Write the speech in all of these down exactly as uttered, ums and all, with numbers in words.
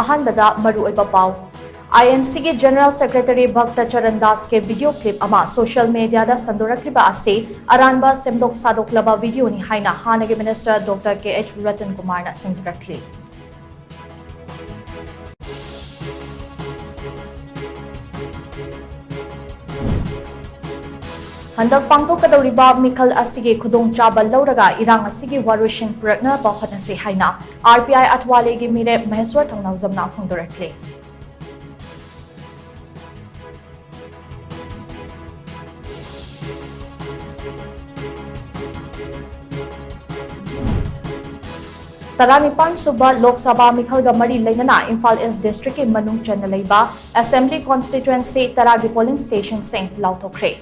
ꯑꯍꯥꯟꯕꯗ ꯃꯔꯨꯑꯣꯏꯕ ꯄꯥꯎ꯫ ꯑꯥꯏ ꯑꯦꯟ ꯁꯤꯒꯤ General Secretary ꯚꯛꯇ Charan ꯗꯥꯁꯀꯤ video clip ꯑꯃ social mediaꯗ ꯁꯟꯗꯣꯔꯛꯂꯤꯕ ꯑꯁꯤ ꯑꯔꯥꯟꯕ ꯁꯦꯝꯗꯣꯛ ꯁꯥꯗꯣꯛꯂꯕ videoꯅꯤ ꯍꯥꯏꯅ ꯍꯥꯟꯅꯒꯤ Minister Doctor ꯀꯦ ꯑꯩꯆ ꯔꯇꯟ ꯀꯨꯃꯥꯔꯅ ꯁꯦꯡꯗꯣꯔꯛꯂꯤ꯫ ꯍꯟꯗꯛ ꯄꯥꯡꯊꯣꯛꯀꯗꯧꯔꯤꯕ ꯃꯤꯈꯜ ꯑꯁꯤꯒꯤ ꯈꯨꯗꯣꯡꯆꯥꯕ ꯂꯧꯔꯒ ꯏꯔꯥꯡ ꯑꯁꯤꯒꯤ ꯋꯥꯔꯣꯏꯁꯤꯟ ꯄꯨꯔꯛꯅꯕ ꯍꯣꯠꯅꯁꯤ ꯍꯥꯏꯅ ꯑꯥꯔ ꯄꯤ ꯑꯥꯏ ꯑꯊꯋꯥꯂꯦꯒꯤ ꯃꯤꯔꯦꯞ ꯃꯍꯦꯁ꯭ꯋꯔ ꯊꯧꯅꯥꯎꯖꯝꯅ ꯐꯣꯡꯗꯣꯔꯛꯂꯤ꯫ ꯇꯔꯥꯅꯤꯄꯥꯟ ꯁꯨꯕ ꯂꯣꯛ ꯁꯚꯥ ꯃꯤꯈꯜꯒ ꯃꯔꯤ ꯂꯩꯅꯅ ꯏꯝꯐꯥꯜ ꯏꯁ ꯗꯤꯁꯇ꯭ꯔꯤꯛꯀꯤ ꯃꯅꯨꯡ ꯆꯟꯅ ꯂꯩꯕ Assembly Constituency ꯇꯔꯥꯒꯤ polling stationꯁꯤꯡ ꯂꯥꯎꯊꯣꯛꯈ꯭ꯔꯦ꯫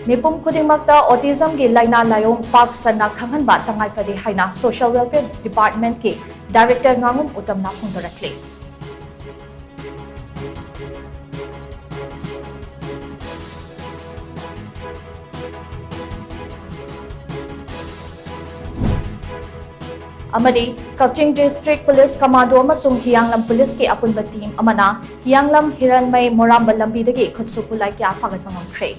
ꯃꯤꯄꯨꯝ ꯈꯨꯗꯤꯡꯃꯛꯇ autismꯒꯤ ꯂꯥꯏꯅꯥ ꯂꯥꯏꯑꯣꯡ ꯄꯥꯛ ꯁꯟꯅ ꯈꯪꯍꯟꯕ ꯇꯉꯥꯏ ꯐꯗꯦ ꯍꯥꯏꯅ Social Welfare Departmentꯀꯤ Director ꯉꯥꯉꯣꯝ ꯎꯇꯝꯅ ꯐꯣꯡꯗꯣꯔꯛꯂꯤ꯫ ꯑꯃꯗꯤ ꯀꯛꯆꯤꯡ District Police Commando ꯑꯃꯁꯨꯡ ꯍꯤꯌꯥꯡꯂꯝ Policeꯀꯤ ꯑꯄꯨꯟꯕ team ꯑꯃꯅ ꯍꯤꯌꯥꯡꯂꯝ ꯍꯤꯔꯟꯃꯩ ꯃꯣꯔꯥꯝꯕ ꯂꯝꯕꯤꯗꯒꯤ ꯈꯨꯠꯁꯨ ꯈꯨꯠꯂꯥꯏ ꯀꯌꯥ ꯐꯥꯒꯠꯄ ꯉꯝꯈ꯭ꯔꯦ꯫